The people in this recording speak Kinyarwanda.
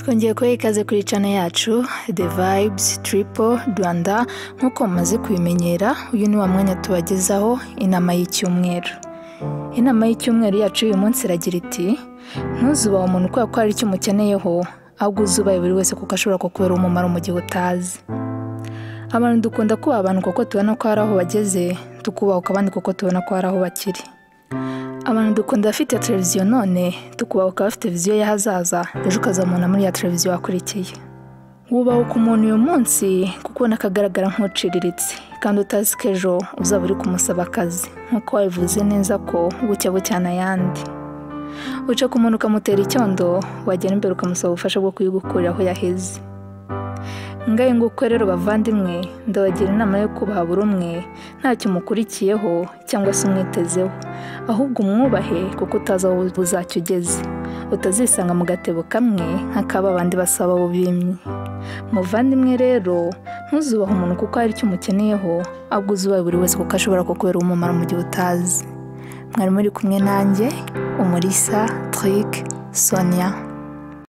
Twongeye kubaha ikaze kuri channel yacu The Vibes Triple Rwanda. Nk'uko mumaze kubimenyera, uyu ni wa mwanya tubagezaho inama y'icyumweru. Inama y'icyumweru yacu uyu munsi iragira iti: ntuzubahe umuntu kubera ko hari icyo umukeneyeho, ahubwo uzubahe buri wese kuko ashobora kukubera umumaro mu gihe utazi. Abantu dukunda kubaha abantu kuko tubona ko hari aho bageze, tukubahuka abandi kuko tubona ko hari aho bakiri. Abantu dukunda abafite televiziyo none, tukubahuka abafite viziyo y'ahazaza, ejo ukazamubona muri ya televiziyo wakurikiye. Wubahuka umuntu uyu munsi kuko ubona ko agaragara nk'uciriritse, kandi utazi ko ejo uzaba uri kumusaba akazi, nk'uko wabivuze neza ko bucya bucyana ayandi. Uca ku muntu ukamutera icyondo, wagera imbere ukamusaba ubufasha bwo kuyigukurira aho yaheze. Ngahe nguko rero bavandimwe, ndabagira inama yo kubaha buri umwe, ntacyo umukurikiyeho cyangwa se umwitezeho, ahubwo umwubahe kuko utazi aho buzacya ugeze, utazisanga mu gatebo kamwe nk'akaba abandi basaba abo bimye. Muvandimwe rero, ntuzubahe umuntu kuko hari icyo umukeneyeho, ahubwo uzubahe buri wese kuko ashobora kukubera umumaro mu gihe utazi. Mwari muri kumwe nanjye, Umulisa Trick Sonia.